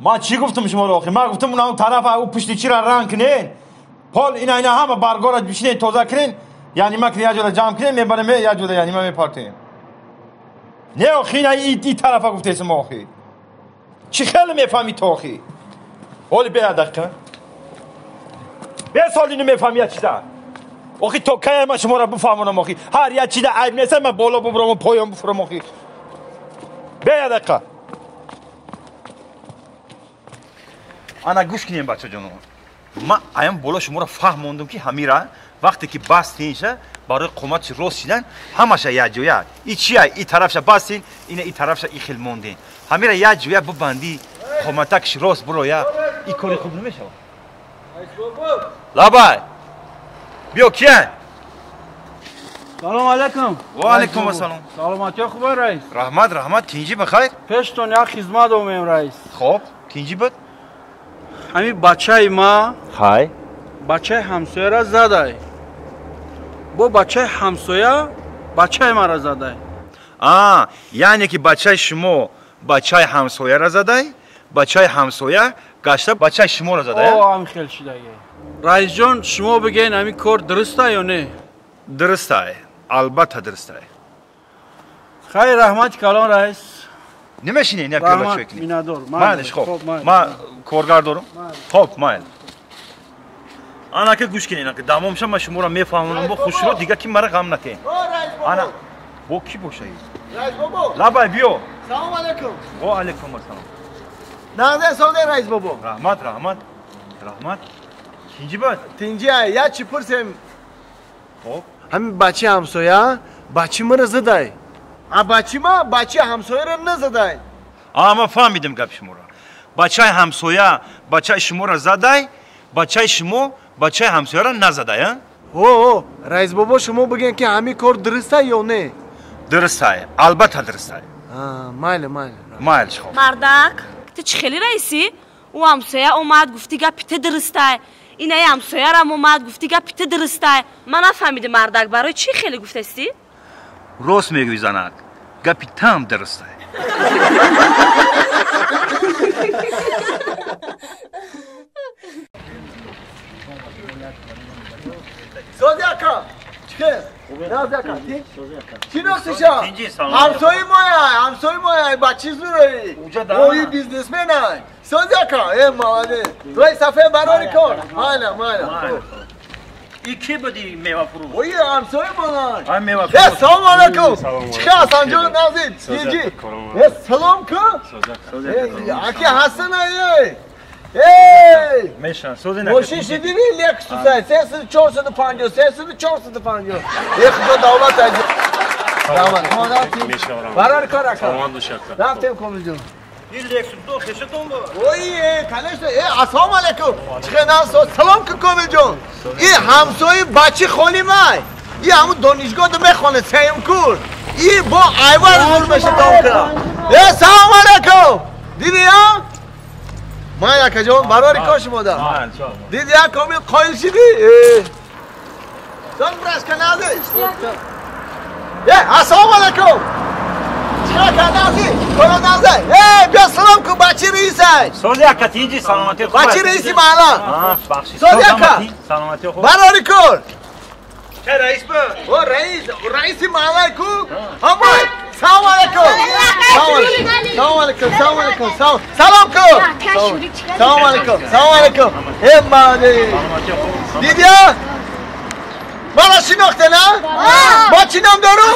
Ман чӣ гуфтам шуморо охи? Ман гуфтам он тараф ӯ пушти чиро ранг кунен. Пол ина ина ҳама баргора бишинен тоза кунен. Яъне ма як ҷода ҷамъ кунем, мебарем як ҷода, яъне ма мепартем. Не охи, ина и тарафа гуфтесам охи. Чӣ хеле мефаҳмӣ ту охи? Ҳоли бе дақиқа. Бе сол инو мефаҳмӣ як чиза. Охи то кай ман шуморо бифаҳмонам охи? Ҳар як чиза айб нест, ман боло бубурам ва поён бифурам охи. Бе як дақиқа. Ана гӯш кунем бачаҷоно. Ман аям боло шуморо фаҳмондум ки ҳамира вақте ки бастинша барои қоматши рост шидан ҳамаша якҷоя. И чия и тарафша бастин, ина и тарафша и хел мондин. Ҳамира якҷоя бибандӣ, қоматакш рост буроя, и кори хуб намешавад. Лабай. Биё кия? Салом алейкум. Ва алейкум ассалом. Саломатӣ хуб раис? Раҳмат, раҳмат. Тинҷи бахайр? Пештон як хизмат омем раис. Хоб, тинҷи буд? Ҳамин бачаи ма хай бачаи ҳамсояра задай. Бо бачаи ҳамсоя бачаи мара задай. А, яъне ки бачаи шумо бачаи ҳамсояра задай, бачаи ҳамсоя гашта бачаи шуморо задай? О, ҳам хел шидаги. Раисҷон, шумо бигӯен ҳамин кор дуруста ё не? Дурустай, албатта дурустай. Хайр, раҳмати калон раис. Намешинӣ, не пиёла чой кунӣ? Миннатдор. Майлиш, хоб. Ман коргар дорам. Хоб, майл. Анака гӯш кунед, анака дамом ша ман шуморо мефаҳмонам бо хушро, дига ки мара ғам натен. Ана бо ки бошаи? Раис бобо. Лабай биё. Салом алейкум. Ва алейкум ассалом. Нағзе соде раис бобо. Раҳмат, раҳмат. Раҳмат. Тинҷи бад? Тинҷи ай, я чӣ пурсем? Хоб. Ҳамин бачаи ҳамсоя бачи маро задай. А бачи ма бачаи ҳамсояро назадай. А, ман фаҳмидам гапи шуморо. Бачаи ҳамсоя бачаи шуморо задай, бачаи шумо бачаи ҳамсояро назадай, а? О, раис бобо, шумо бигӯен ки ҳамин кор дурустай ё не? Дурустай, албатта дурустай. Майли, майли. Майлиш, хоб. Мардак, ту чӣ хеле раисӣ? Ӯ ҳамсоя омад, гуфти гапи ту дурустай. Инаи ҳамсоярам омад, гуфти гапи ту дурустай. Ман нафаҳмидам, мардак, барои чӣ хеле гуфтастӣ? Рост мегӯӣ, занак, гапи там дурустай. Сози ака, чӣ? Нази ака, чӣ носиша? Ҳамсои моя, ҳамсои моя, бачи зурои. Ои бизнесмен ай. Сози ака, э молодец. Твои сафе барори кор. Майла, майла. И ки буди мевафурӯш? Ои ҳамсои монай. Ай мевафурӯш. Э, салом алейкум. Чӣ Ҳасанҷон нази? Тинҷи. Э, салом ку? Аки Ҳасан ай. Эй! Мешан, сози накард. Мошин шидиви Lexus ай, 300 450, 300 450. Э, худо давлат ай. Раҳмат. Барори кор ака. Саломат бош ака. Рафтем Комилҷон. Ин Lexus до хешатон буд? Ой, конечно. Э, ассалому алейкум. Чӣ нас салом ку Комилҷон. И ҳамсои бачи холимай. И ҳамун донишгоҳ мехонад, сеюм курс. И бо айвар зур меша там кара. Э, салом алейкум. Диди а? Ман акаҷон, барори кор шумода. Диди як комил қоил шидӣ? Сон брашка нази. Э, ассалому алейкум. Чӣ кардази? Коро нази. Э, биё салом ку бачи раисай. Сози ака, тинҷи, саломатӣ хуб. Бачи раиси маҳалла. Бахши. Сози ака. Саломатӣ хуб. Барори кор. Ча раис буд? О, раис, раиси маҳаллай ку? Ҳамай. Салом алейкум. Салом алейкум, салом алейкум, салом. Салом ку. Салом алейкум, салом алейкум. Э, молодец. Дидия? Мара шинохте, на? Бо чӣ ном дору?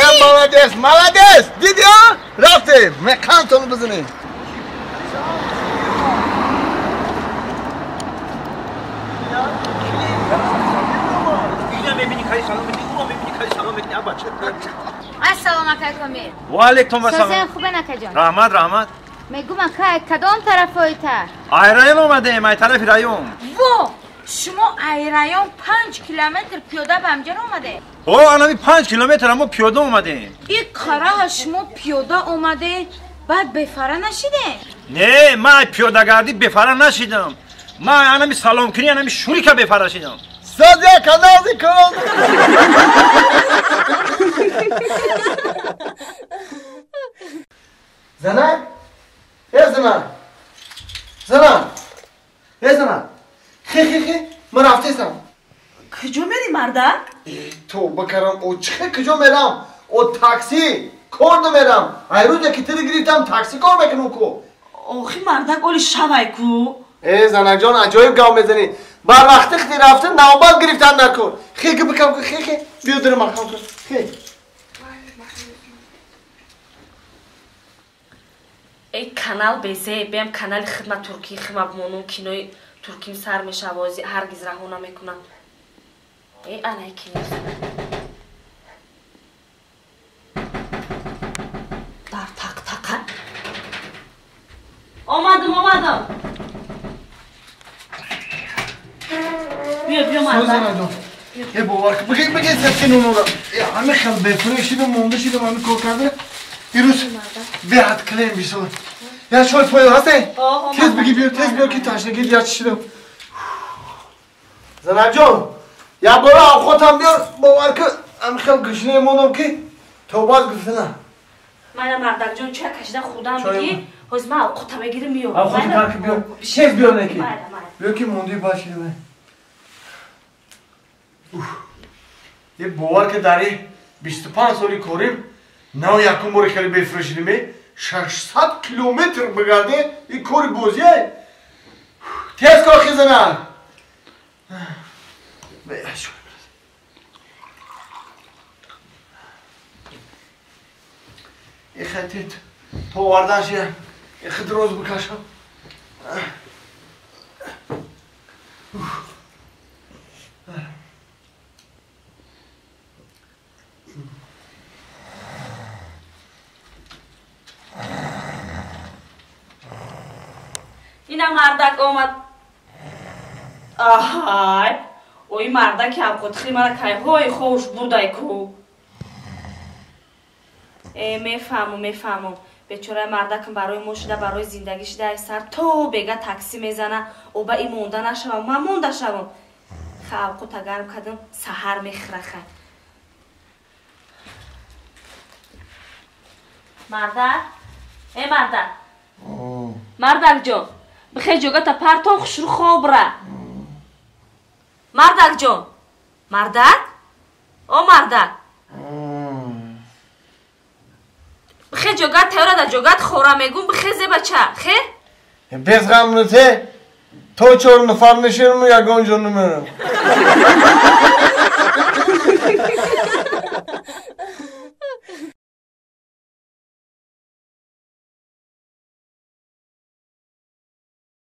Э, молодец, молодец. Дидия? Рафтем. Мекантон бизанем. Ассалому алайкум. Ва алайкум ассалом. Созен хубен акаҷон? Раҳмат, раҳмат. Мегум ака, кадом тарафоита? Ай район омадем, ай тарафи район. Во, шумо ай район 5 километр пиёда ба ҳамҷа омаде? О, анами 5 километр мо пиёда омадем. И қараҳа шумо пиёда омаде, баъд бефара нашиде? Не, ман пиёдагардӣ бефара нашидам. Ман анами саломкунӣ, анами шурика бефара шидам. Сози ака, нази кун. Занак? Э, занак. Занак! Э занак! Хе хе хе, ман рафтесам. Куҷо мери мардак? Тавба карам, о чихе куҷо мерам? О такси кор намерам. Ай рӯзе ки тири гирифтам такси кор мекунам ку. Охи мардак оли шавай ку. Э занакҷон, аҷоиб гап мезанӣ. Бар вақти хти рафтан навбат гирифтан дар кор. Хе ки бикам ку, хе хе, биё дирам мақам ку. Хе. Эй канал безе, бем канали хидмат туркӣ хима бимонум, кинои турким сар мешавози ҳаргиз раҳо намекунам. Эй анай кино. Дар тақ тақа. Омадам, омадам. Биё, биё мардак. Э бовар кун, бигир, бигир садқи нонора. Ҳамин хел бефурӯ шидам, монда шидам, ҳамин кор карда. Ирӯз беҳад клем бисод. Я чой пойо ҳасте? Тез бигир биё, тез биё ки ташнагӣ я чишидам. Занакҷон, як бора авқотам биёр, бовар кун, ҳамин хел гушнае мондам ки тавбат гуфтана. Майна мардакҷон, чой кашида хӯрдам бигӣ, ҳозир ман авқота мегирим миём. Авқота карки биё, тез биё неки. Биё ки монди башидам. Е бовар ки дар 25 соли корим нав якум бори хеле бефурӯшидиме 600 километр бигарде ин кори бозие. Тез кор хизана. Ихатит то овардан шия ихит роз бикашам. Ина мардак омад. Аҳай, ои мардаки авқотхӯри мара кайҳои ховуш бурдай ку. Э, мефаҳмам, мефаҳмам. Бечораи мардакам барои мо шуда, барои зиндагӣ шуда, ай сар то бега такси мезана, оба и монда нашавам, ман монда шавам. Ха авқота гарм кардам, саҳар мехӯраха. Мардак? Э мардак. Мардакҷон, бихе ҷогата партон хушрӯ хоб ра. Мардакҷон, мардак? О мардак. Бихе ҷогат тайёра да ҷогат хора мегум, бихе зебача, хе? Без ғам нуте, то чор нафар нишинам, ягон ҷо намерам.